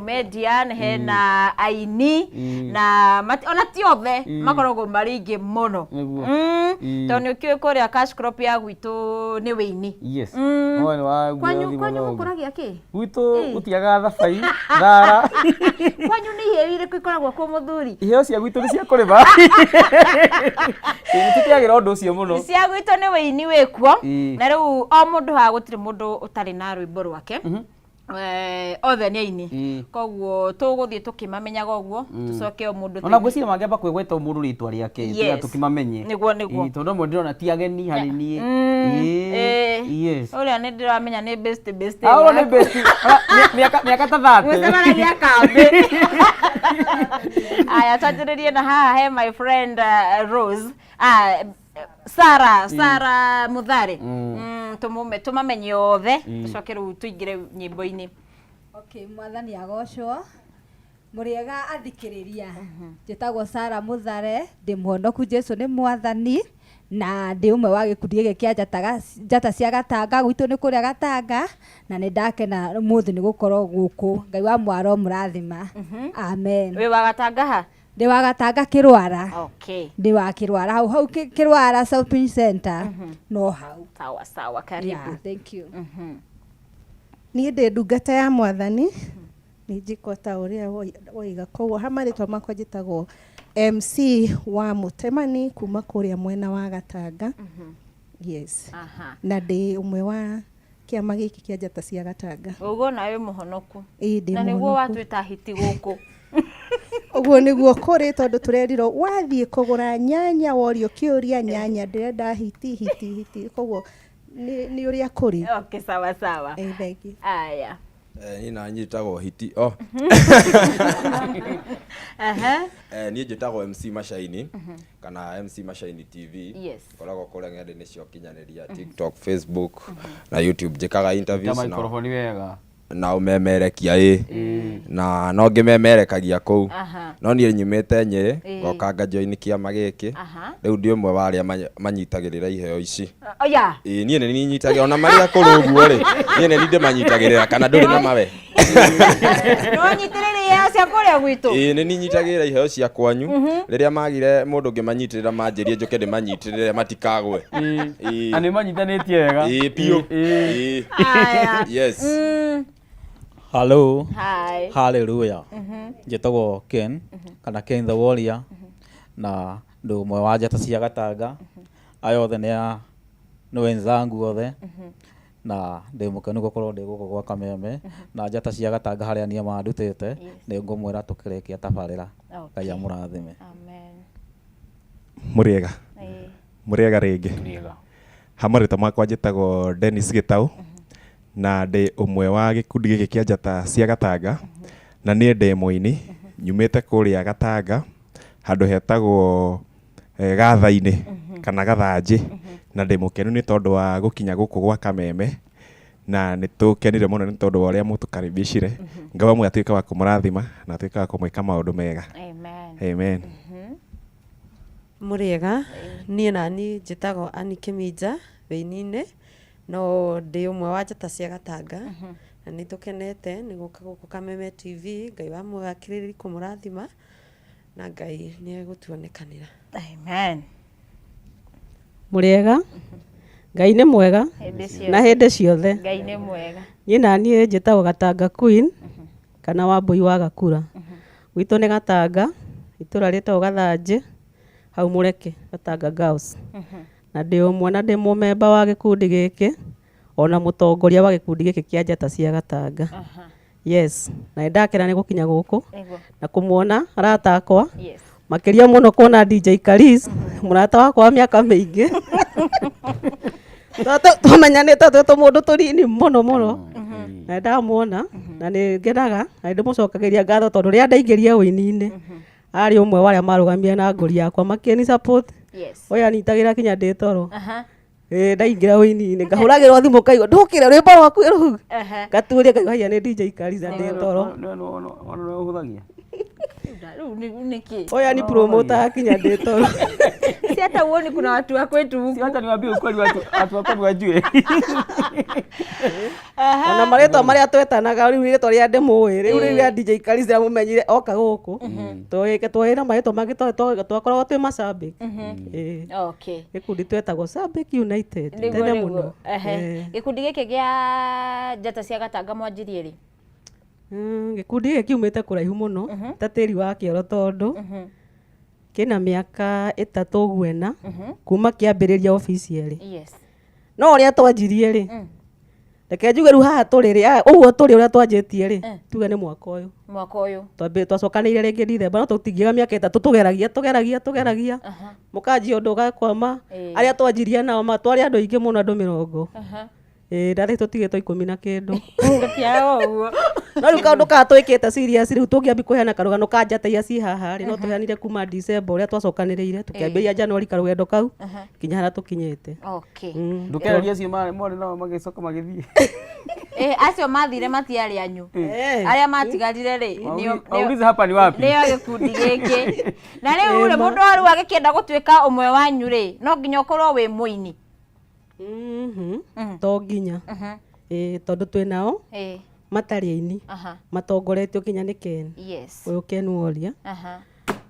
Comedian, hena aini na ona ti othe makoragwo marĩ aingĩ mũno. Nĩguo. Tondũ nĩ ũkĩũĩ kũrĩa cash crop ya gwitũ nĩ wĩini. Yes. Oe nĩ wa Kwanyu guothe kwanyu mũno ũguo. mũkũragia kĩ? Gwitũ gũtiagaga thabai, thara. Kwanyu nĩ iheo irĩkũ ikoragwo kuo, mũthuri? Iheo cia gwitũ nĩ cia kũrĩma. Nĩ tũtĩagĩra ũndũ ũcio mũno. Cia gwitũ nĩ wĩini wĩkuo. Na rĩu o mũndũ haha gũtirĩ mũndũ ũtarĩ na rwĩmbo rwake. Othe nĩ aini. Koguo tũgũthiĩ tũkĩmamenyaga ũguo, tũcoke o mũndũ Ona ngwĩciria mangĩamba kwĩgweta o mũndũ rĩtwa rĩake tiga tũkĩmamenye. Nĩguo. Ĩĩ, tondũ amwe ndĩrona ti ageni harĩ niĩ. Yes. Ũrĩa nĩ ndĩramenya nĩ best best. Ah, ũrĩa nĩ best. Mĩaka ta 30. Mũcemanagia kambĩ. Aya, twanjĩrĩrie na haha he my friend Rose. Ah, Sara, Sara Muthare. Tũmũme tũmamenye othe, tũcoke rĩu tũingĩre nyĩmbo-inĩ. Okay, Mwathani agocwo. Mũrĩega athikĩrĩria. Njĩtagwo Sara Mũthare, ndĩ mũhonoku, Jesu nĩ Mwathani, na ndĩ ũmwe wa gĩkundi gĩkĩ kĩa njata cia Gatanga. Gwitũ nĩ kũrĩa Gatanga, na nĩ ndakena ũmũthĩ nĩ gũkorwo gũkũ. Ngai wa mwaro mũrathima. Amen. Wĩ wa Gatanga ha? Ndĩ wa Gatanga Kĩrwara. Ndĩ wa Kĩrwara hau hau Kĩrwara Shopping Center no hau. Sawa sawa, karibu. Yeah, thank you. Niĩ ndĩ ndungata ya Mwathani, nĩ njĩkwo ta ũrĩa woiga, koguo ha marĩtwa makwa njĩtagwo MC wa Mũtemani kuma kũrĩa mwena wa Gatanga. Yes. Na ndĩ ũmwe wa kĩama gĩkĩ kĩa njata cia Gatanga. Ũguo nawe wĩ mũhonoku. Ĩĩ, ndĩ Na nĩguo mũhonoku. watwĩta hiti gũkũ. Ũguo nĩguo kũrĩ, tondũ tũrerirwo wathiĩ kũgũra nyanya worio kĩũria, nyanya ndĩrenda hiti hiti hiti, koguo nĩ ũrĩa kũrĩ. Okay, sawa sawa. Eh, thank you. Aya. Niĩ na njĩtagwo Hiti. Oh. Niĩ njĩtagwo MC Mashaini kana MC Mashaini TV. Ngoragwo kũrĩa ng'enda-inĩ cia ũkinyanĩria, TikTok, Facebook na YouTube. Njĩkaga interviews Ta microphone wega. Na ũmemerekia ĩ na no ngĩmemerekagia kũu. No niĩ nyumĩte Nyĩrĩ, ngoka ngajoin kĩama gĩkĩ. Rĩu ndĩ ũmwe wa arĩa manyitagĩrĩra iheo ici. Oh, yeah. Ĩĩ, niĩ nĩ ninyitagĩrĩra ona marĩa akũrũ ũguo rĩ, niĩ nĩ niĩ ndĩmanyitagĩrĩra kana ndũrĩ na mawe. Nĩwanyitĩrĩire iheo cia kũrĩa gwitũ? Ĩĩ, nĩ ninyitagĩrĩra iheo cia kwanyu. Rĩrĩa magire mũndũ ũngĩmanyitĩrĩra manjĩrie njũke ndĩmanyitĩrĩre matikagwe. Ĩĩ. Na nĩ manyitanĩtie wega. Ĩĩ, biũ. Ĩĩ. Aya. Yes. Hello. Hi. Hallelujah. Njĩtagwo Ken kana Ken the Warrior na ndĩ ũmwe wa njata cia Gatanga. Aya othe nĩ wenzangu othe na ndĩ mũkenu gũkorwo ndĩ gũkũ gwa Kameme na njata cia Gatanga harĩa niĩ mandutĩte. Nĩ ngũmwĩra tũkĩrĩkia tabarĩra. Ngai amũrathime. Amen. Mũrĩega. Mũrĩega rĩngĩ. Mũrĩega. Ha marĩtwa makwa njĩtagwo Dennis Gĩtaũ na ndĩ ũmwe wa gĩkundi gĩkĩ kĩa njata cia Gatanga na niĩ ndĩ mũini nyumĩte kũrĩa Gatanga handũ hetagwo Gatha-inĩ kana Gathanjĩ na ndĩ mũkenu nĩ tondũ wa gũkinya gũkũ gwa Kameme na nĩ tũkenire mũno nĩ tondũ wa ũrĩa mũtũkaribicire. Ngai wa muoyo atuĩke wa kũmũrathima na atuĩke wa kũmwĩka maũndũ mega. Amen. Amen. Mũrĩega, niĩ nani njĩtagwo Ann Kĩminja wĩini-inĩ, no ndĩ ũmwe wa njata cia Gatanga, na nĩ tũkenete nĩ gũka gũkũ Kameme TV, Ngai wa muoyo akĩrĩrĩrie kũmũrathima, na Ngai nĩ egũtuonekanĩra. Amen. Mũrĩega, Ngai nĩ mwega Hĩndĩ ciothe. na hĩndĩ ciothe. Ngai nĩ mwega. Niĩ naniĩ njĩtagwo Gatanga Queen kana Wambũi wa Gakura. Gwitũ nĩ Gatanga, itũra rĩtagwo Gathanjĩ, hau Mũreke, Gatanga Girls. Na ndĩ ũmwe na ndĩ mũmemba wa gĩkundi gĩkĩ, ona mũtongoria wa gĩkundi gĩkĩ kĩa njata cia Gatanga. Yes, na nĩ ndakena nĩ gũkinya gũkũ na kũmuona arata akwa. Makĩria mũno kuona DJ Karis, mũrata wakwa wa mĩaka mĩingĩ. Twamenyanĩte twĩ tũmũndũ tũnini mũno mũno. Na nĩ ndamuona na nĩ ngenaga na nĩ ndĩmũcokagĩria ngatho tondũ rĩrĩa ndaingĩrire ũini-inĩ arĩ ũmwe wa arĩa marũgamire na ngũri yakwa makĩni support. Ũyũ anyitagĩra kinya ndĩ toro. Ĩĩ, ndaingĩra ũini-inĩ ngahũragĩrwo thimũ kaigua ndũkĩre rwĩmbo rwaku rũu. Ngaturia ngaigua haiya nĩ DJ Kariza ndĩ toro. Nĩwe ũhũthagia. Rĩu nĩkĩ? Ũyũ ni promoter akinya ndĩ toro. Si hata uoni kuna watu wa kwetu huku. Si hata niwaambie ukweli, watu wa kwenu wajue. Ona marĩtwa marĩa twetanaga rĩu rĩtwa rĩa ndĩmũĩ rĩu rĩrĩa DJ Kariza amũmenyire oka gũkũ, twoĩ na marĩtwa mangĩ twakoragwo twĩ macambĩki. Ĩĩ. Okay. Gĩkundi twetagwo Sambik United Nĩguo tene nĩguo. mũno. Ehe. Gĩkundi gĩkĩ gĩa njata cia Gatanga mwanjirie rĩ? Gĩkundi gĩkĩ kiumĩte kũraihu mũno ta tĩri wa kĩoro, tondũ kĩna mĩaka 3 ũguo 4 kuma kĩambĩrĩria officially. No ũrĩa twanjirie rĩ, reke njuge rĩu haha tũrĩ rĩ, ũguo tũrĩ ũrĩa twanjĩtie rĩ, tuge nĩ mwaka ũyũ. Mwaka ũyũ. Twacokanĩire rĩngĩ Dithemba, no tũtingĩaga mĩaka 3 tũgeragia tũgeragia tũgeragia. Mũkanjia ũndũ ũgakwama. Arĩa twanjirie nao twarĩ andũ aingĩ mũno, andũ 20. Ĩĩ, ndathiĩ tũtigĩtwo 10 na kĩndũ. Gũtiaga ũguo. No rĩu kaũndũ ka twĩkĩte serious rĩu tũngĩambia kũheana karũgano ka njata iria ci haha rĩ, no tũheanire kuma December ũrĩa twacokanĩrĩire, tũkĩambĩrĩria January karũgendo kau nginya harĩa tũkinyĩte. Okay. Ndũkererie acio marĩ nao magĩcoka magĩthiĩ. Acio mathire matiarĩ anyu. Arĩa matigarire rĩ, Waulize hapa ni wapi? Nĩo gĩkundi gĩkĩ. Na rĩu rĩ, mũndũ rĩu agĩkĩenda gũtuĩka ũmwe wanyu rĩ, no nginya ũkorwo wĩ mũini. To nginya. Tondũ twĩ nao matarĩ aini, matongoretio nginya nĩ Ken. Ũyũ Ken Warrior.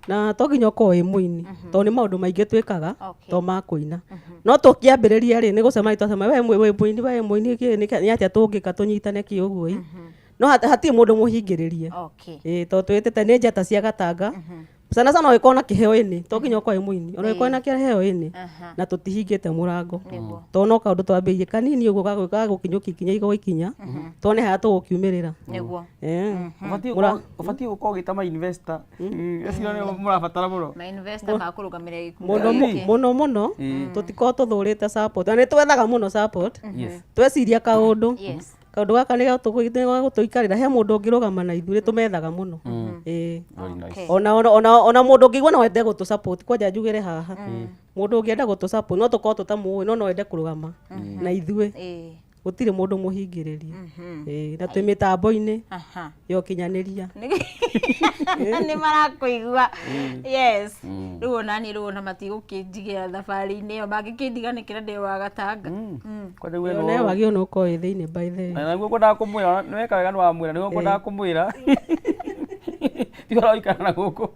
Na to nginya ũkorwo wĩ mũini, tondũ nĩ maũndũ maingĩ twĩkaga to ma kũina. No tũkĩambĩrĩria rĩ, nĩ gũcemania twacemania, we wĩ mũini, we mũini, nĩ atĩa tũngĩka tũnyitane kĩ ũguo ĩ. No hatirĩ mũndũ mũhingĩrĩrie. Tondũ twĩtĩte nĩ njata cia Gatanga. Sana sana ũngĩkorwo na kĩheo ĩnĩ, to nginya ũkorwo wĩ mũini, ona ũngĩkorwo na kĩheo ĩnĩ, na tũtihingĩte mũrango. Tondũ no kaũndũ twambĩrĩirie kanini ũguo gagũkinyũkia ikinya igũrũ ikinya, tuone harĩa tũgũkiumĩrĩra. Nĩguo. Ũbatiĩ gũkorwo ũgĩta ma investor. Acio nĩo mũrabatara mũno. Ma investor makũrũgamĩrĩra gĩkundi Mũno gĩkĩ. mũno mũno, tũtikoragwo tũthũrĩte support. Na nĩ twethaga mũno support. Tweciria kaũndũ. Kaũndũ gaka nĩ gagũtũikarĩra, he mũndũ ũngĩrũgama na ithuĩ, tũmethaga mũno. Very nice. Ona mũndũ ũngĩigua no ende gũtũ support, kwanja njugĩre haha. Mũndũ ũngĩenda gũtũ support, no tũkorwo tũtamũĩ, no no ende kũrũgama na ithuĩ. Gũtirĩ mũndũ mũhingĩrĩrie. Na twĩ mĩtambo-inĩ ya ũkinyanĩria. Nĩ marakũigua. Yes. Rĩu ona niĩ rĩu ona matigũkĩnjigĩra thabarĩ-inĩ ĩyo, mangĩkĩndiga nĩkĩra ndĩ wa Gatanga. Kwanja uge Ĩyo no- nayo wagĩrĩirwo nĩ gũkorwo ĩ thĩinĩ by the way. Na nĩguo ngwendaga kũmwĩra, nĩ weka wega nĩ wamwĩra, nĩguo ngwendaga kũmwĩra. Ti ũhoro wa gũikara na gũkũ.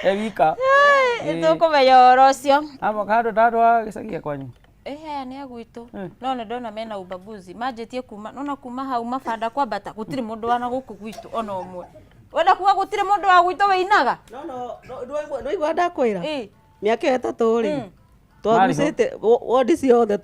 E wika. Nĩ tũkũmenya ũhoro ũcio. Ama kando ndandũ wa gĩcagi gĩa kwanyu. Aya nĩ a gwitũ. No nĩ ndona mena ubaguzi. Manjĩtie kuma, nona kuma hau mabanda kwambata, gũtirĩ mũndũ wa na gũkũ gwitũ ona ũmwe. Wenda kuga gũtirĩ mũndũ wa gwitũ wĩinaga? No, no, no, nĩwaigua ndakwĩra? Mĩaka ĩyo 3 rĩ, Marĩ ho. twagucĩte wondi ciothe.